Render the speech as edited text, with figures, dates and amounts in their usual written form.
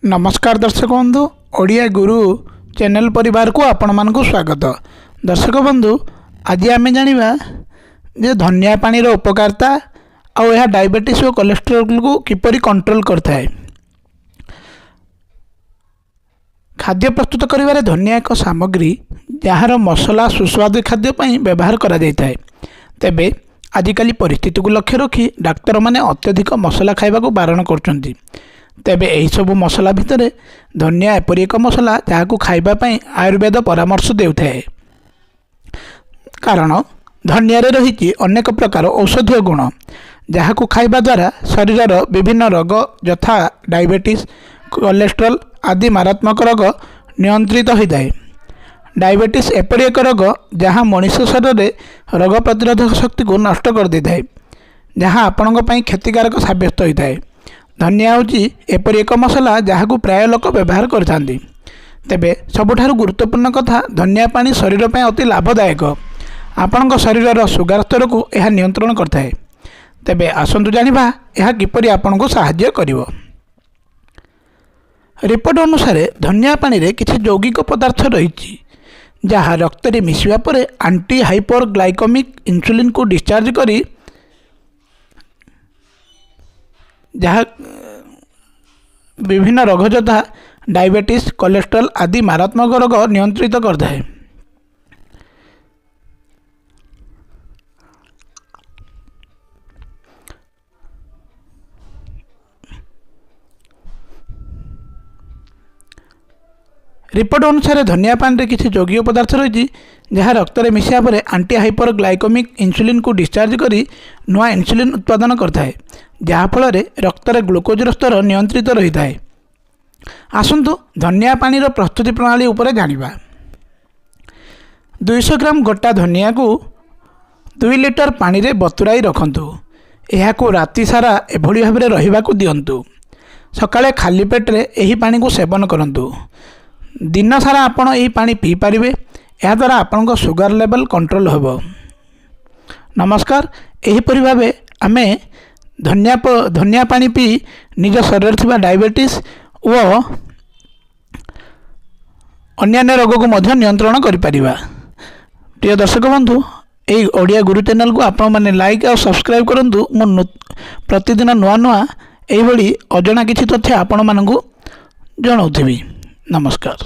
ନମସ୍କାର ଦର୍ଶକ ବନ୍ଧୁ, ଓଡ଼ିଆ ଗୁରୁ ଚ୍ୟାନେଲ୍ ପରିବାରକୁ ଆପଣମାନଙ୍କୁ ସ୍ୱାଗତ। ଦର୍ଶକ ବନ୍ଧୁ, ଆଜି ଆମେ ଜାଣିବା ଯେ ଧନିଆ ପାଣିର ଉପକାରିତା ଆଉ ଏହା ଡାଇବେଟିସ୍ ଓ କୋଲେଷ୍ଟ୍ରଲକୁ କିପରି କଣ୍ଟ୍ରୋଲ କରିଥାଏ। ଖାଦ୍ୟ ପ୍ରସ୍ତୁତ କରିବାରେ ଧନିଆ ଏକ ସାମଗ୍ରୀ ଯାହାର ମସଲା ସୁସ୍ୱାଦୁ ଖାଦ୍ୟ ପାଇଁ ବ୍ୟବହାର କରାଯାଇଥାଏ। ତେବେ ଆଜିକାଲି ପରିସ୍ଥିତିକୁ ଲକ୍ଷ୍ୟ ରଖି ଡାକ୍ତରମାନେ ଅତ୍ୟଧିକ ମସଲା ଖାଇବାକୁ ବାରଣ କରୁଛନ୍ତି। ତେବେ ଏହିସବୁ ମସଲା ଭିତରେ ଧନିଆ ଏପରି ଏକ ମସଲା ଯାହାକୁ ଖାଇବା ପାଇଁ ଆୟୁର୍ବେଦ ପରାମର୍ଶ ଦେଉଥାଏ, କାରଣ ଧନିଆରେ ରହିଛି ଅନେକ ପ୍ରକାର ଔଷଧୀୟ ଗୁଣ, ଯାହାକୁ ଖାଇବା ଦ୍ୱାରା ଶରୀରର ବିଭିନ୍ନ ରୋଗ ଯଥା ଡାଇବେଟିସ୍, କୋଲେଷ୍ଟ୍ରଲ୍ ଆଦି ମାରାତ୍ମକ ରୋଗ ନିୟନ୍ତ୍ରିତ ହୋଇଥାଏ। ଡାଇବେଟିସ୍ ଏପରି ଏକ ରୋଗ ଯାହା ମଣିଷ ଶରୀରରେ ରୋଗ ପ୍ରତିରୋଧକ ଶକ୍ତିକୁ ନଷ୍ଟ କରିଦେଇଥାଏ, ଯାହା ଆପଣଙ୍କ ପାଇଁ କ୍ଷତିକାରକ ସାବ୍ୟସ୍ତ ହୋଇଥାଏ। ଧନିଆ ହେଉଛି ଏପରି ଏକ ମସଲା ଯାହାକୁ ପ୍ରାୟ ଲୋକ ବ୍ୟବହାର କରିଥାନ୍ତି। ତେବେ ସବୁଠାରୁ ଗୁରୁତ୍ୱପୂର୍ଣ୍ଣ କଥା, ଧନିଆ ପାଣି ଶରୀର ପାଇଁ ଅତି ଲାଭଦାୟକ। ଆପଣଙ୍କ ଶରୀରର ସୁଗାର ସ୍ତରକୁ ଏହା ନିୟନ୍ତ୍ରଣ କରିଥାଏ। ତେବେ ଆସନ୍ତୁ ଜାଣିବା ଏହା କିପରି ଆପଣଙ୍କୁ ସାହାଯ୍ୟ କରିବ। ରିପୋର୍ଟ ଅନୁସାରେ ଧନିଆ ପାଣିରେ କିଛି ଯୌଗିକ ପଦାର୍ଥ ରହିଛି ଯାହା ରକ୍ତରେ ମିଶିବା ପରେ ଆଣ୍ଟି ହାଇପର ଗ୍ଲାଇକମିକ୍ ଇନ୍ସୁଲିନକୁ ଡିସଚାର୍ଜ କରି ଯାହା ବିଭିନ୍ନ ରୋଗ ଯଥା ଡାଇବେଟିସ୍, କୋଲେଷ୍ଟ୍ରଲ୍ ଆଦି ମାରାତ୍ମକ ରୋଗ ନିୟନ୍ତ୍ରିତ କରିଥାଏ। ରିପୋର୍ଟ ଅନୁସାରେ ଧନିଆ ପାଣିରେ କିଛି ଯୌଗିକ ପଦାର୍ଥ ରହିଛି ଯାହା ରକ୍ତରେ ମିଶିବା ପରେ ଆଣ୍ଟି ହାଇପର ଗ୍ଲାଇକମିକ୍ ଇନ୍ସୁଲିନକୁ ଡିସଚାର୍ଜ କରି ନୂଆ ଇନ୍ସୁଲିନ୍ ଉତ୍ପାଦନ କରିଥାଏ, ଯାହାଫଳରେ ରକ୍ତରେ ଗ୍ଲୁକୋଜର ସ୍ତର ନିୟନ୍ତ୍ରିତ ରହିଥାଏ। ଆସନ୍ତୁ ଧନିଆ ପାଣିର ପ୍ରସ୍ତୁତି ପ୍ରଣାଳୀ ଉପରେ ଜାଣିବା। 200 ଗ୍ରାମ ଗୋଟା ଧନିଆକୁ 2 ଲିଟର ପାଣିରେ ବତୁରାଇ ରଖନ୍ତୁ। ଏହାକୁ ରାତି ସାରା ଏଭଳି ଭାବରେ ରହିବାକୁ ଦିଅନ୍ତୁ। ସକାଳେ ଖାଲି ପେଟରେ ଏହି ପାଣିକୁ ସେବନ କରନ୍ତୁ। ଦିନ ସାରା ଆପଣ ଏହି ପାଣି ପିଇପାରିବେ। ଏହାଦ୍ୱାରା ଆପଣଙ୍କ ସୁଗାର ଲେଭେଲ୍ କଣ୍ଟ୍ରୋଲ ହେବ। ନମସ୍କାର। ଏହିପରି ଭାବେ ଆମେ ଧନିଆ ପାଣି ପିଇ ନିଜ ଶରୀରରେ ଥିବା ଡାଇବେଟିସ୍ ଓ ଅନ୍ୟାନ୍ୟ ରୋଗକୁ ମଧ୍ୟ ନିୟନ୍ତ୍ରଣ କରିପାରିବା। ପ୍ରିୟ ଦର୍ଶକ ବନ୍ଧୁ, ଏହି ଓଡ଼ିଆ ଗୁରୁ ଚ୍ୟାନେଲକୁ ଆପଣମାନେ ଲାଇକ୍ ଆଉ ସବସ୍କ୍ରାଇବ୍ କରନ୍ତୁ। ମୁଁ ପ୍ରତିଦିନ ନୂଆ ନୂଆ ଏଇଭଳି ଅଜଣା କିଛି ତଥ୍ୟ ଆପଣମାନଙ୍କୁ ଜଣାଉଥିବି। ନମସ୍କାର।